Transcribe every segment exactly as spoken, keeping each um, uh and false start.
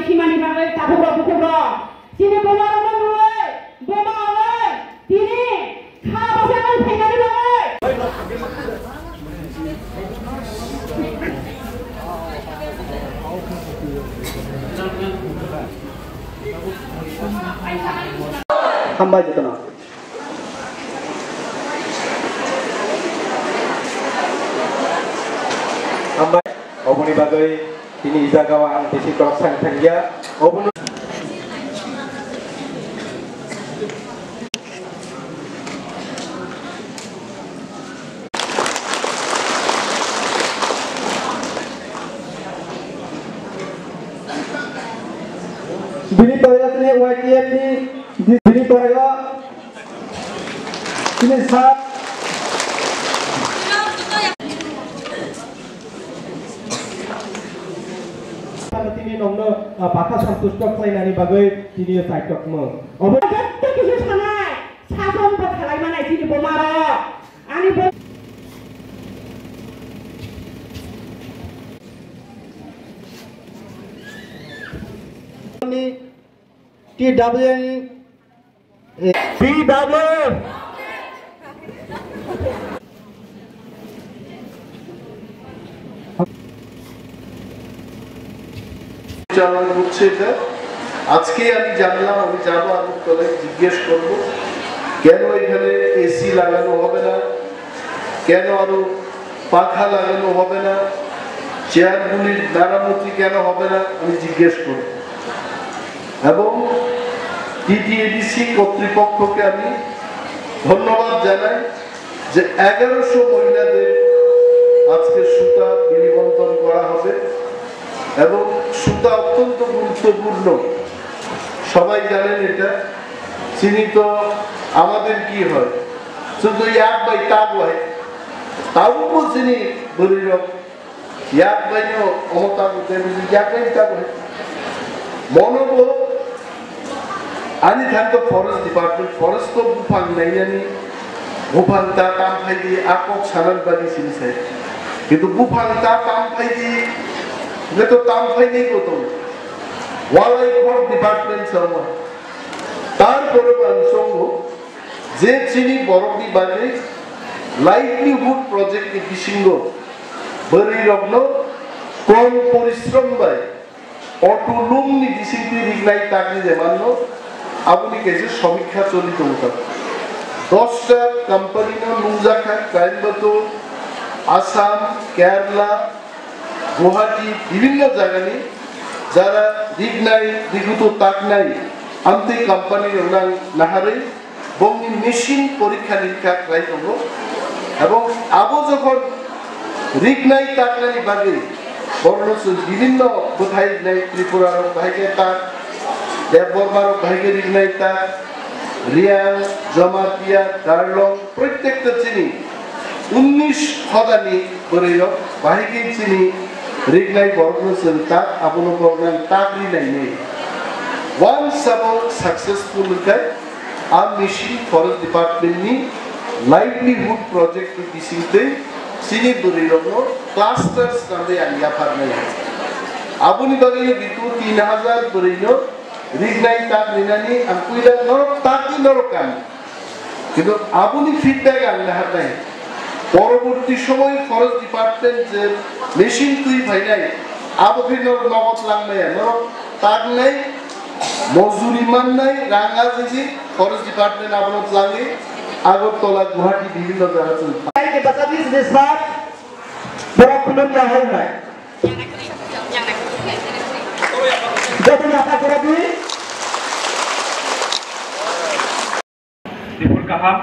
Himani bagwi takhuk rok bukhuk rok. Chini buma rok no nui, buma oi, tini kha bwsa nang phainani bagwi. Hambai jotono. Hambai, oboni bagwi tini i jagao ang bisi kok sang thangya. Obono Bini toya tini Y T F ni, bini toya tini sa. Tini nongno, ah, bakha santusto khlainani bagwi tini chaitok mung. Obo joto kisu sanai, sakon bo khlai manai tini bomarok. Ani bo- T W N, eh, T W N. চালান হচ্ছে এটা। আজকে আমি জানলাম, আমি যাবো আগরতলায়, জিজ্ঞেস করব কেন এখানে এসি লাগানো হবে না, কেন আরো পাখা লাগানো হবে না, চেয়ারগুলির মেরামতি কেন হবে না, আমি জিজ্ঞেস করব। এবং টিটিএডিসি কর্তৃপক্ষকে আমি ধন্যবাদ জানাই যে এগারোশো মহিলাদের আজকে সুতা বিলি বন্টন করা হবে এবং সুতা অত্যন্ত গুরুত্বপূর্ণ। সবাই জানেন এটা। চিনি তো আমাদের কি হয়, শুধু এক বাই তাবু হয়, তাবুকো চিনি বলি রক, এক বাই নো অমতা বুঝে বুঝি এক বাই তাবু হয়। মনোবো, ani thani to forest department, forest to buphang nainani, buphang ta tam phaidi, akok sanan badi sini sai. Kintu buphang ta tam phaidi, hwnkhe to tam phainai bo tongo. Walai khor department sama. Tarpore bo ang songo, je chini borokni bagwi livelihood project ni bisingo bwrwi rokno kom porishrom bai auto loan ni bisingtwi rignai tagwi je manno, aboni kaisa samikha choli tongo ta. Dosta company no nungjakha, Coimbatore, Assam, Kerala, Guwahati, bibhinno jagani jara rignai, rigutu taknai, amtwi company rok nang naharwi bongni machine porikha nirikha khlai tongo. Ebong abo jokhon rignai taknani bagwi borokno chwng bibhinno bwthai rinai, Tripura rok bahai khe tak, Debbarma rok bahai khe rignai tak, Reang, Jamatia, Darlong, protekta chini unnish hodani bwrwi rok bahai khe chini rignai borokno chwng tak, abono borokno tak rinai nai. Once abo successful wngkha, a machine forest department ni livelihood project ni bisingtwi chini bwrwi rokno cluster swnamwi ang yapharnai. Aboni bagwi bitu tin hajar bwrwino rignai tak rinani ang puila norok tak norok kami. Kintu aboni feedback ang naharnai. Poroborti somoy forest department je machine twi phainai, abo khe norok nogot langmaya, norok taknai, mojuri mannai, rang ajiji, forest department abono twlangwi Agartala, Guwahati, bibhinno jaga chwng. Thank you, Basa, this is the sir. Borok khulum ya hai hai. Joto na ta kora di. Dipur kaham.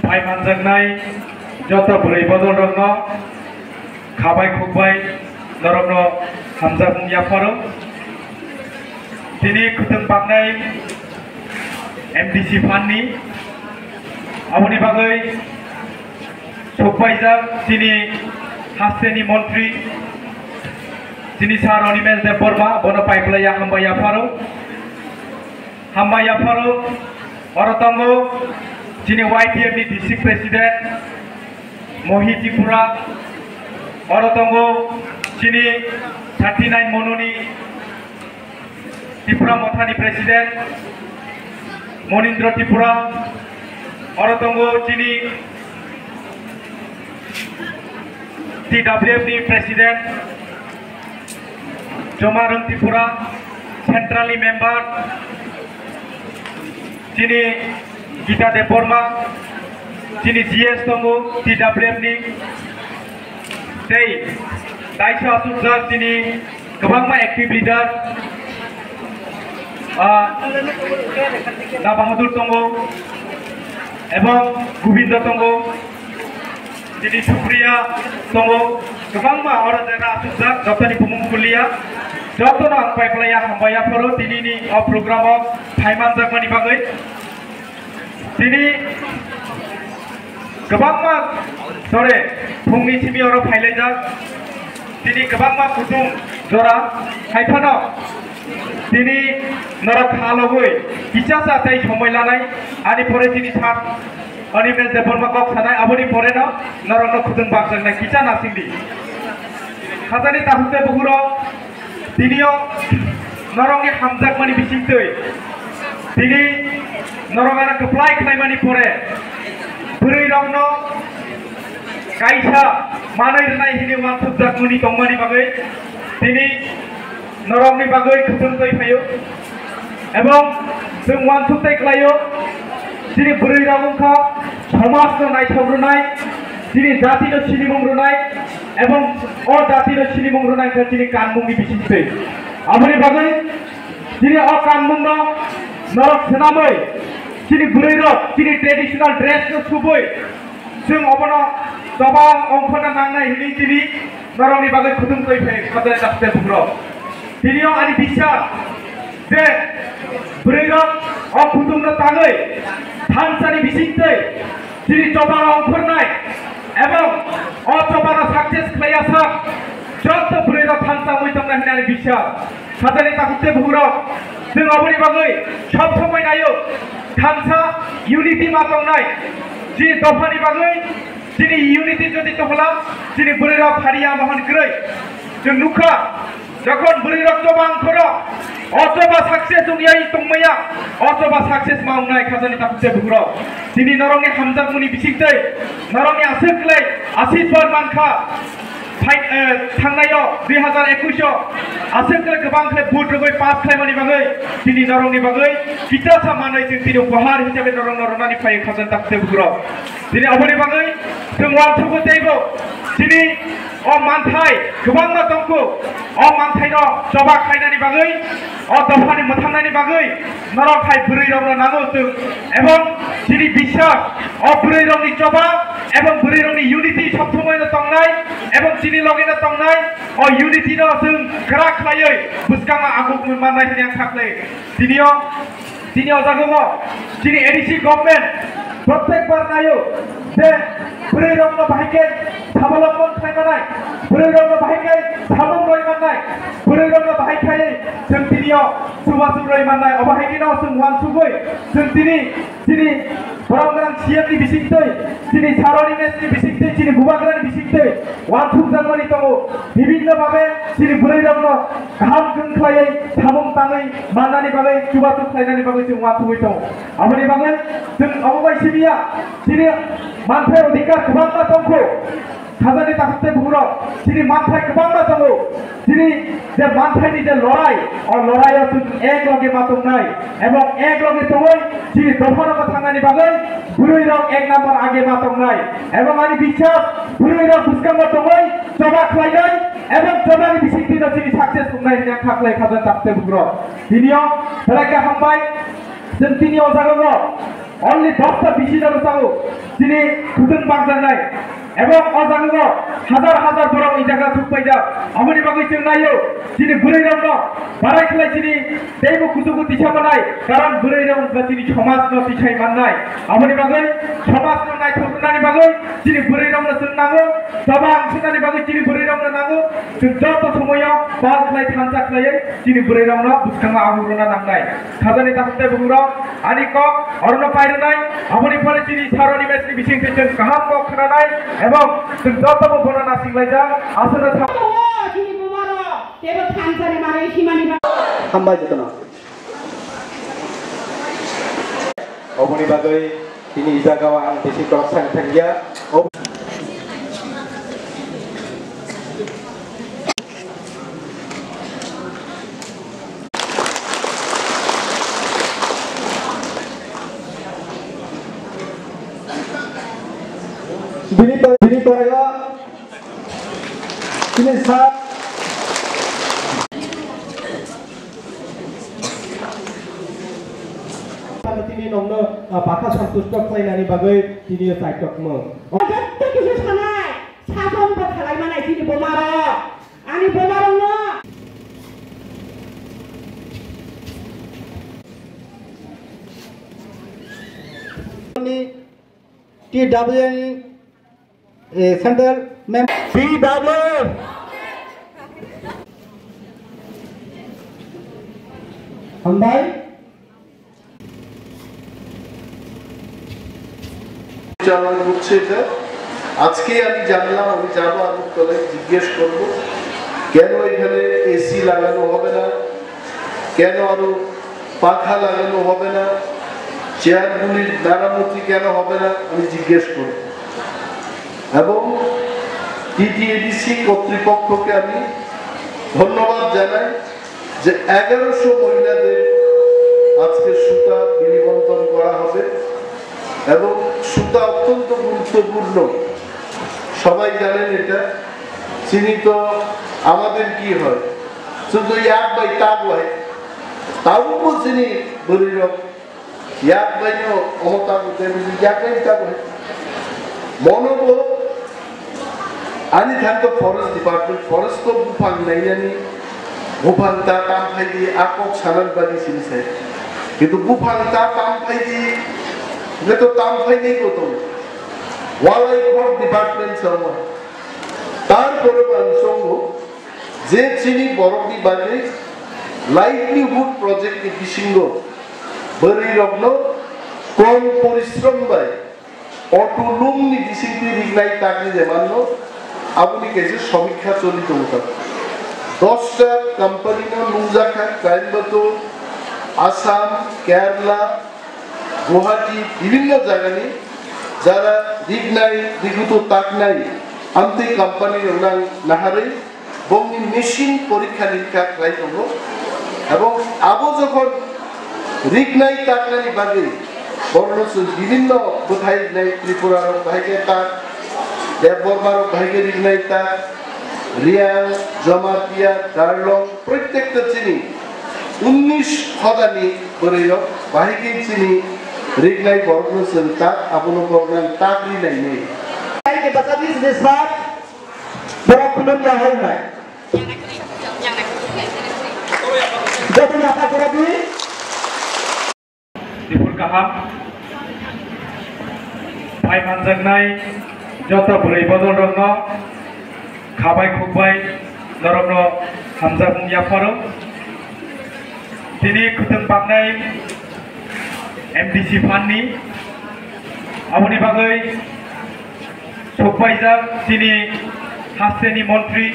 Phai manjaknai joto bwrwi bodol rokno khabai khukbai norokno hamjakmung yapharo. Tini khwtwng baknai M D C phanni aboni bagwi sokpaijak chini hasteni montri chini sir Animesh Debbarma, bono paiplaiya hambai yapharo. Hambai yapharo, oro tongo chini Y T F ni district president Mohi Tripura, oro tongo chini thirty nine Mononi Tripura Mothani President Monindra Tripura, oro tongo chini T W F ni President Jomarang Tripura, Central ni member chini Gita Debbarma, chini G S tongo T W F ni, tei daisa asukjak chini kwbangma active leader, ah, Na Bahadur tongo, ebong Govinda tongo, chini Supriya tongo, kwbangma oro jera asukjak, jotoni bumung kulia, jotono ang paiplaya, hambai yapharo, tinini o program o phaimanjakmani bagwi. Tini kwbangma, sore, phungni simi oro phailaijak. Tini kwbangma kutung jora, haiphano tini norok kha logwi kichasa tei somoi lanai, ani pore tini sak Animesh Debbarma kok sanai, aboni poreno norokno kutung bakjaknai kicha nasingdi. Khajani takhuk tei bukhurok, tinio norokni hamjakmani bisingtwi, tini norok ano kwplai khlaimani pore, bwrwirokno kaisa manwi rwnai hwnwi uansukjakmani tongmani bagwi, tini norokni bagwi kutung twi phaio. Ebong chwng uansuk tei khlaio, chini bwrwirok wngkha somajno naithok rwnai, chini jatino sinimung rwnai, ebong o jatino sinimung rwnai khe chini kanmungni bisingtwi. Aboni bagwi chini o kanmungno norok swnamwi, chini bwrwirok chini traditional dress no subwi, chwng obono choba ongkhorna nangnai hwnwi tini norokni bagwi kutung twi phai khajai takhuk tei bukhurok. Tinio ani bisar je bwrwirok o kutungno tangwi thansani bisingtwi chini choba ongkhornai ebong o chobano success khlaiya sak joto bwrwirok thansa wngwi tongnai hwnwi ani bisar. Khajani takhuk tei bukhurok, chwng aboni bagwi sob somoi naio, thansa unity ma tongnai. Chini dophani bagwi, chini unity jodi tongla, chini bwrwirok phariya mohon kwrwi. Chwng nukha, jokhon bwrwirok choba ongkhoro, o choba success wngyai tongmaya, o choba success ma wngnai khajani takhuk tei bukhurok. Chini norokni hamjakmani bisingtwi, norokni aswk kwlai asirwad mankha. Phai, eh, thangnaio dui hazar ekush o aswk khe kwbang khe vote rwgwi pass khlaimani bagwi tini norokni bagwi kichasa manwi chwng tini upahar hisabe norokno rwnani phai khajani takhuk tei bukhurok. Tini aboni bagwi chwng uansukgo teibo chini o manthai kwbangma tongkhu, o manthaino choba khlainani bagwi, o dophani mwthangnani bagwi norok hai bwrwirokno nango chwng, ebong chini biswas o bwrwirokni choba ebong bwrwirokni unity sob somoino tongnai, ebong chini logeno tongnai, o unity no chwng kwrak khlaiwi bwskango aguk mannai hwnwi ang sakhlai. Tinio, tini o jaga o chini A D C government prottek bar naio je bwrwirokno bahai khe sabolombo khlai manai, bwrwirokno bahai khe samung roi manai, bwrwirokno bahai khe chwng tinio chubachu roi manai. Obo hai kheno chwng uansugwi chwng tini, chini borok gwnang C M ni bisingtwi, chini saroni mech ni bisingtwi, chini bubagrani bisingtwi uansukjakmani tongo. Bibinno babe chini bwrwirokno kaham kung khlaiwi samung tangwi mannani bagwi, chubachu khlainani bagwi chwng uansugwi tongo. Aboni bagwi chwng obo bai simi ya, chini manthai odhikar kwbangma tongkhu. Khajani takhuk tei bukhurok, chini manthai kwbangma tongo. Chini je manthaini je lorai, o loraio chwng ek loge ma tongnai. Ebong ek loge tongwi chini dophano mwthangnani bagwi bwrwirok ek number age ma tongnai. Ebong ani biswas bwrwirok bwskango tongwi choba khlainai ebong chobani bisingtwino chini success wngnai hwnwi ang kha khlai khajani takhuk tei bukhurok. Tinio belai khe hambai. Chwng tini o jaga o only dosta bisi jora tongo, chini kutung bakjaknai. Ebong o jaga o hajar hajar borok ni jaga thukpaijak. Aboni bagwi chwng naio, chini bwrwi rokno barai khlai chini teibo kuchugo tisa manai, karon bwrwi rok wngkha chini somaj no tisai mannai. Aboni bagwi somaj no naithok rwnani bagwi chini bwrwi rokno chwng nango, choba ang swnani bagwi chini bwrwi rokno nango. Chwng joto somoyo pal khlai thansa khlaiwi chini bwrwi rokno bwskango abu rwna nangnai. Khajani takhuk tei bukhurok, ani kok orono pairwnai, aboni pore chini saroni mechni bisingtwi chwng kaham kok khnanai, ebong chwng jotobo bono nasinglai jak, aswkno tha-, Chini buma rok, Tebo thansani manwi himani ba- Hambai jotono. Oboni bagwi tini i jagao ang bisi kok sang thangya. Ob- Bini pore, bini pore o Tini sa- Tini nongno, ah, bakha santusto khlainani bagwi tini o chaitokmung. Jotto kisu sanai, sason bo khalai manai tini bomarok. Ani bomarokno. Ni T W N, eh, Central Mem-, T W N. Hambai. চালান হচ্ছে এটা। আজকেই আমি জানলাম, আমি যাবো আগরতলায়, জিজ্ঞেস করব কেন এখানে এসি লাগানো হবে না, কেন আরো পাখা লাগানো হবে না, চেয়ারগুলির মেরামতি কেন হবে না, আমি জিজ্ঞেস করব। এবং টিটিএডিসি কর্তৃপক্ষকে আমি ধন্যবাদ জানাই যে এগারোশো মহিলাদের আজকে সুতা বিলি বন্টন করা হবে এবং সুতা অত্যন্ত গুরুত্বপূর্ণ, সবাই জানেন এটা। চিনি তো আমাদের কি হয়, শুধু এক বাই তাক হয়, তাও চিনি বলি রক, এক বাই নো অমতা বুঝে বুঝি এক বাই তাক হয়। মনোবল, ani thang to forest department, forest to buphang nainani, buphang ta tam phai di, akok sanan badi sini sai. Kintu buphang ta tam phai di, ne to tam phai nei ko to. Walai khok department sama. Tarpore ang songo, je chini borokni bagwi livelihood project ni bisingo bwrwi rokno kom porishrom bai auto loan ni bisingtwi rignai tagwi je manno, aboni kaisa samikha choli tongo ta. Dosta company no nungjakha Coimbatore, Assam, Kerala, Guwahati, bibhinno jagani jara rignai, rigutu taknai, amtwi company rok nang naharwi bongni machine porikha nirikha khlai tongo. Ebong abo jokhon rignai taknani bagwi borokno chwng bibhinno bwthai rinai, Tripura rok bahai khe tak, Debbarma rok bahai khe rignai tak, Reang, Jamatia, Darlong, protekta chini unnish hodani bwrwi rok bahai khe chini rignai borokno chwng tak, abono borokno tak rinai nei. Borok khulum ya hai nai. Joto nata kura di. Dipur kaham. Phai manjaknai joto bwrwi bodol rokno khabai khukbai norokno hamjakmung yapharo. Tini khwtwng baknai M D C phanni aboni bagwi Sokpaijak chini hasteni montri,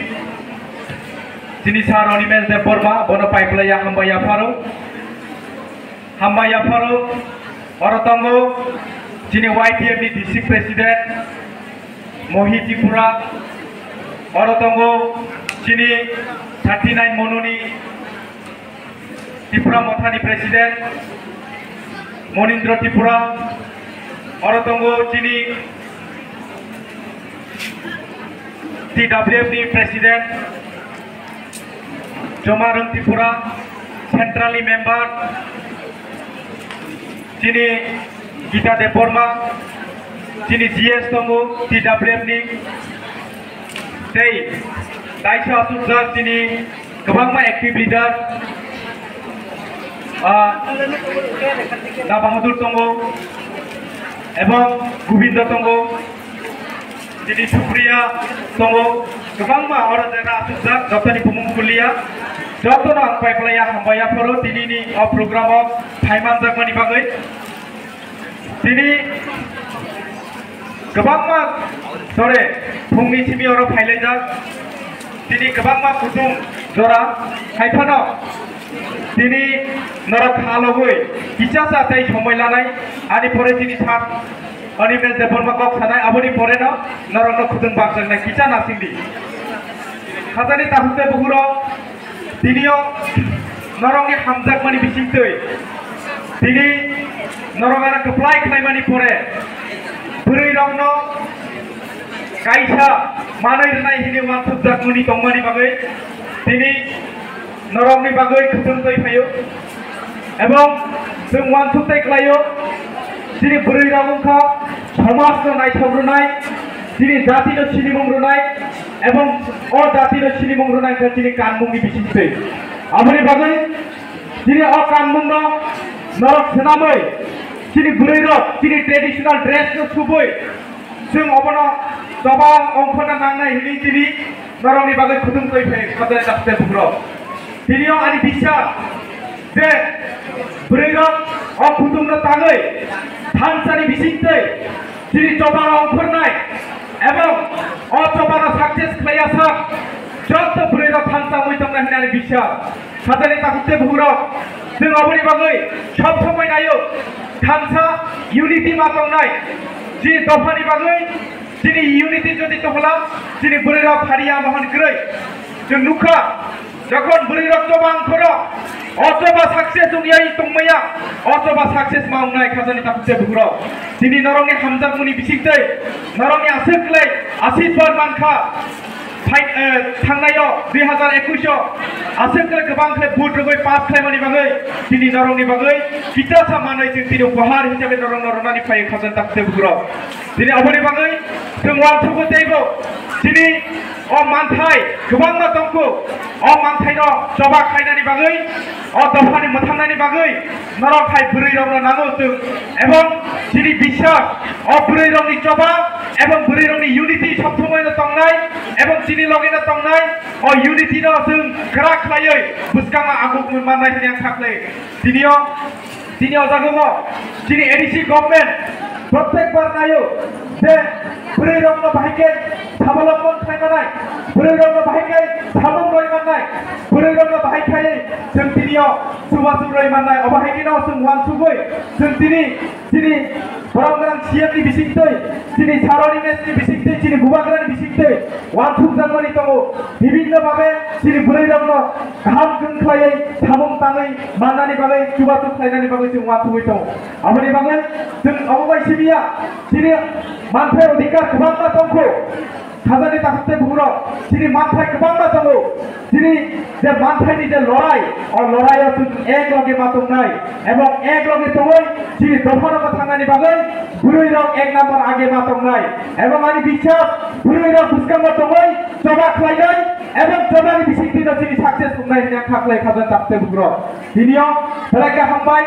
chini sir Animesh Debbarma, bono paiplaiya hambai yapharo. Hambai yapharo, oro tongo chini Y T F ni district president, Mohi Tripura, oro tongo chini thirty nine mononi Tripura Mothani President Monindra Tripura, oro tongo chini T W F ni President Jomarang Tripura, Central ni Member chini Gita Debbarma, chini G S tongo T W F ni, tei taisa asukjak chini kwbangma active leader, ah, Na Bahadur tongo, ebong Govinda tongo, chini Supriya tongo, kwbangma oro jera asukjak, jotoni bumung kuliya, jotono ang paiplaiya, hambai yapharo, tinini o program o phaimanjakmani bagwi. Tini kwbangma, sore, phungni simi oro phailaijak. Tini kwbangma kutung Jora, hai phano tini norok kha logwi kichasa tei somoi lanai, ani pore tini thak Animesh Debbarma kok sanai, aboni pore no norokno khudung bakjaknai kicha nasingdi. Khajani takhuk tei bukhurok, tinio norokni hamjakmani bisingtwi tini norok ano kwplai khlaimani pore bwrwirokno kaisa manwi rwnai hwnwi uansukjakmani tongmani bagwi tini norokni bagwi khudung twi phaio. Ebong chwng uansuk tei khlaio, chini bwrwirok wngkha somajno naithok rwnai, chini jatino sinimung rwnai, ebong o jatino sinimung rwnai wngkha chini kanmungni bisingtwi. Aboni bagwi chini o kanmungno norok swnamwi, chini bwrwirok chini traditional dress no subwi, chwng obono choba ongkhorna nangnai hwnwi tini norokni bagwi khudung twi phai khajai takhuk tei bukhurok. Tinio ani biswas je bwrwirok o khudungno tangwi thansani bisingtwi chini choba ongkhornai ebong o chobano success khlaiya sak joto bwrwirok thansa wngwi tongnai hwnwi ani biswas. Khajani takhuk tei bukhurok, chwng oboni bagwi sob somoi naio, thansa unity ma tongnai. Chini dophani bagwi, chini unity jodi tongla, chini bwrwirok phariya mohon kwrwi. Chwng nukha, jokhon bwrwirok choba ongkhoro, o choba success wngyai tongmaya, o choba success ma wngnai khajani takhuk tei bukhurok. Tini norokni hamjakmani bisingtwi, norokni aswk kwlai asirwad mankha. Phai, eh, thangnaio dui hazar ekush o aswk khe kwbang khe vote rwgwi pass khlaimani bagwi tini norokni bagwi kichasa manwi chwng tini upahar hisabe norokno rwnani phai khajani takhuk tei bukhurok. Tini aboni bagwi chwng uansukgo teibo chini o manthai kwbangma tongkhu, o manthaino choba khlainani bagwi, o dophani mwthangnani bagwi norok hai bwrwirokno nango chwng, ebong chini biswas o bwrwirokni choba ebong bwrwirokni unity sob somoino tongnai ebong chini logeno tongnai, o unity no chwng kwrak khlaiwi bwskango aguk mannai hwnwi ang sakhlai. Tinio, tini o jagao chini A D C government prottek bar naio je bwrwirokno bahai khe sabolombo khlai manai, bwrwirokno bahai khe samung roi manai, bwrwirokno bahai khlaiwi chwng tinio chubachu roi manai. Obo hai kheno chwng uansugwi chwng tini, chini borok gwnang C M ni bisingtwi, chini Saroni Mech ni bisingtwi, chini Bubagrani bisingtwi uansukjakmani tongo. Bibinno babe chini bwrwirokno kaham kwrwng khlaiwi samung tangwi mannani bagwi, chubachu khlainani bagwi chwng uansugwi tongo. Aboni bagwi chwng obo bai simi ya, chini manthai odhikar kwbangma tongkhu. Khajani takhuk tei bukhurok, chini manthai kwbangma tongo. Chini je manthaini je lorai, o loraio chwng ek loge ma tongnai. Ebong ek loge tongwi chini dophano mwthangnani bagwi bwrwirok ek number age ma tongnai. Ebong ani biswas bwrwirok bwskango tongwi choba khlainai ebong chobani bisingtwino chini success wngnai hwnwi ang kha khlai khajani takhuk tei bukhurok. Tinio belai khe hambai.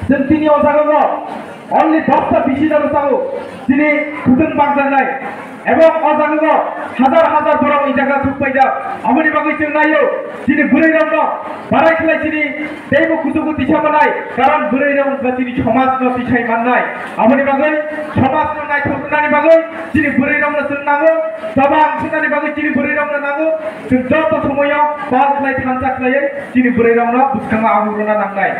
Chwng tini o jagao only dosta bisi no rwchapgo chini khudung bakjaknai. Ebong o jagao hazar hazar borok ni jaga thukpaijak. Aboni bagwi chwng naio chini bwrwirokno barai khlai chini teibo kuchugo tisa manai, karon bwrwirok wngkha chini somajno tisai mannai. Aboni bagwi somajno naithok rwnani bagwi chini bwrwirokno chwng nango, choba ang swnani bagwi chini bwrwirokno nango. Chwng joto somoio pal khlai thansa khlaiwi chini bwrwirokno bwskango abo rwna nangnai.